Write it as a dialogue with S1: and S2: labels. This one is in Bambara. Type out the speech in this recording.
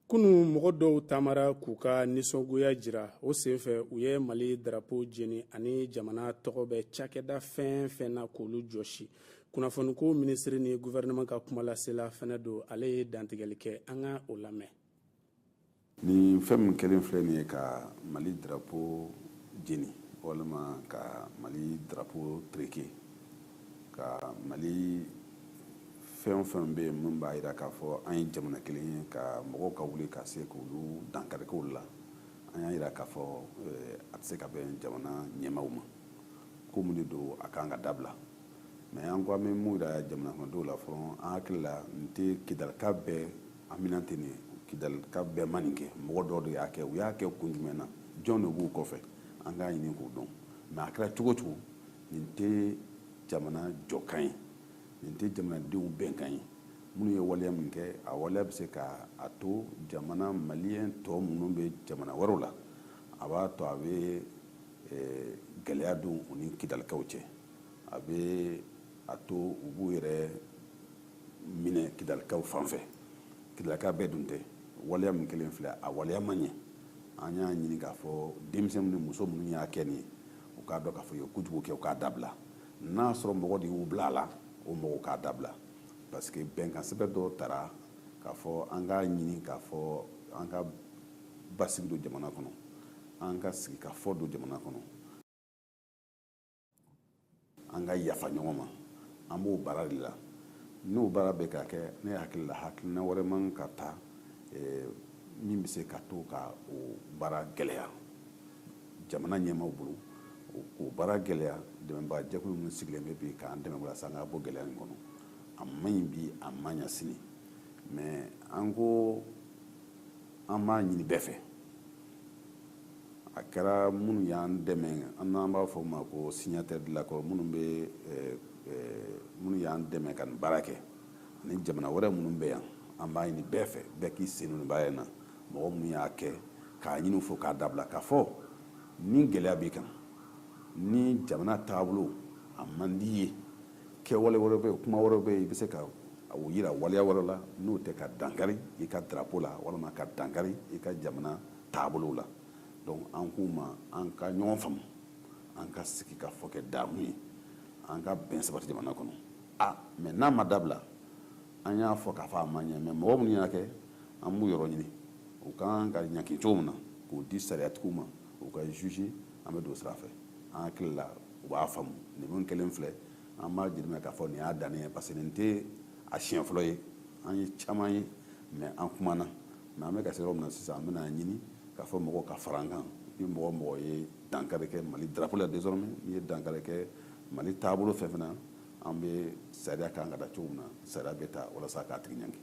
S1: Kunu, mɔgɔ dɔw taamara k'u ka nisɔngoya jira. O senfɛ, u ye Mali darapo jeni ani jamana tɔgɔ bɛ cakɛda fɛn fɛn na, k'olu jɔsi. Kunnafoniko minisiri ni gouvernement ka kumalasela fɛnɛ don, ale ye dantigɛli kɛ. An ka o lamɛn.
S2: Nin fɛn min kɛlen filɛ nin ye, ka Mali drapeau jeni walima ka Mali drapeau tereke, ka Mali fɛn o fɛn bɛ yen min b'a jira k'a fɔ an ye jamana kelen ye, ka mɔgɔw ka wuli ka se k'olu dankari k'olu la, an y'a jira k'a fɔ a tɛ se ka bɛn jamana ɲɛmaaw ma. Ko min de don, a kan ka dabila. Mais an ko an bɛ mun jira jamana kɔnɔdenw la fɔlɔ? An hakili la, nin tɛ Kidalika bɛɛ aminan tɛ nin ye. Kidalika bɛɛ ma nin kɛ, mɔgɔ dɔw de y'a kɛ. U y'a kɛ kun jumɛn na? Jɔn de b'u kɔfɛ? An k'a ɲini k'o dɔn. Mais a kɛra cogo o cogo, nin tɛ jamana jɔkan ye, nin tɛ jamanadenw bɛnkan ye. Minnu ye waleya min kɛ, a waleya bɛ se ka a to jamana maliyɛn tɔ minnu bɛ jamana wɛrɛw la, a b'a to a bɛ gɛlɛya don u ni Kidalikaw cɛ, a bɛ a to u b'u yɛrɛ minɛ Kidalikaw fan fɛ. Kidalika bɛɛ dun tɛ. Waleya min kelen filɛ, a waleya man ɲɛ. An y'a ɲini k'a fɔ denmisɛnnin ni muso minnu y'a kɛ nin ye, u k'a dɔn k'a fɔ u ye kojugu kɛ, u k'a dabila. N'a sɔrɔ mɔgɔ de y'u bila a la, o mɔgɔw k'a dabila, parce que bɛnkan sɛbɛn dɔw tara k'a fɔ an k'a ɲini k'a fɔ an ka basigi don jamana kɔnɔ, an ka sigi ka fɔ don jamana kɔnɔ, an ka yafa ɲɔgɔn ma. An b'o baara de la. N'o baara bɛ ka kɛ, ne hakili la, hakilina wɛrɛ man ka ta min bɛ se ka to ka o baara gɛlɛya jamana ɲɛmaaw bolo, k'o baara gɛlɛya dɛmɛbaga jɛkulu minnu sigilen bɛ bi k'an dɛmɛ walasa an ka bɔ gɛlɛya in kɔnɔ. A man ɲi bi, a man ɲa sini. Mais an ko an b'a ɲini bɛɛ fɛ, a kɛra minnu y'an dɛmɛ, an n'an b'a fɔ o ma ko signataire de l'accord, minnu bɛ minnu y'an dɛmɛ ka nin baara kɛ, ani jamana wɛrɛ minnu bɛ yan, an b'a ɲini bɛɛ fɛ, bɛɛ k'i sen don nin baara in na. Mɔgɔ minnu y'a kɛ, k'a ɲini u fɛ k'a dabila, k'a fɔ ni gɛlɛya b'i kan, ni jamana taabolo a man di ye, kɛwale wɛrɛ bɛ yen, kuma wɛrɛ bɛ yen, i bɛ se ka o yira waleya wɛrɛ la, n'o tɛ ka dankari i ka drapeau la walima ka dankari i ka jamana taabolo la. Donc an k'u ma, an ka ɲɔgɔn faamu, an ka sigi ka fɔ kɛ daamu ye, an ka bɛn sabati jamana kɔnɔ. A mais n'a ma dabila, an y'a fɔ k'a fɔ a ma ɲɛ. Mais mɔgɔ minnu y'a kɛ, an b'u yɔrɔ ɲini, u kan ka ɲangi cogo min na, k'u di sariyatigiw ma, u ka juger. An bɛ don sira fɛ. An hakili la, u b'a faamu. Nin min kelen filɛ, an b'a jateminɛ k'a fɔ nin y'a dannen ye, parce que nin tɛ a siɲɛ fɔlɔ ye. An ye caman ye, mais an kumana. Mais an bɛ ka se yɔrɔ min na sisan, an bɛna ɲini k'a fɔ mɔgɔw ka fara an kan. Ni mɔgɔ mɔgɔ ye dankari kɛ Mali drapeau la, désormais n'i ye dankari kɛ Mali taabolo fɛn fɛn na, an bɛ sariya kan ka da cogo min na, sariya bɛ ta walasa k'a tigi ɲangi.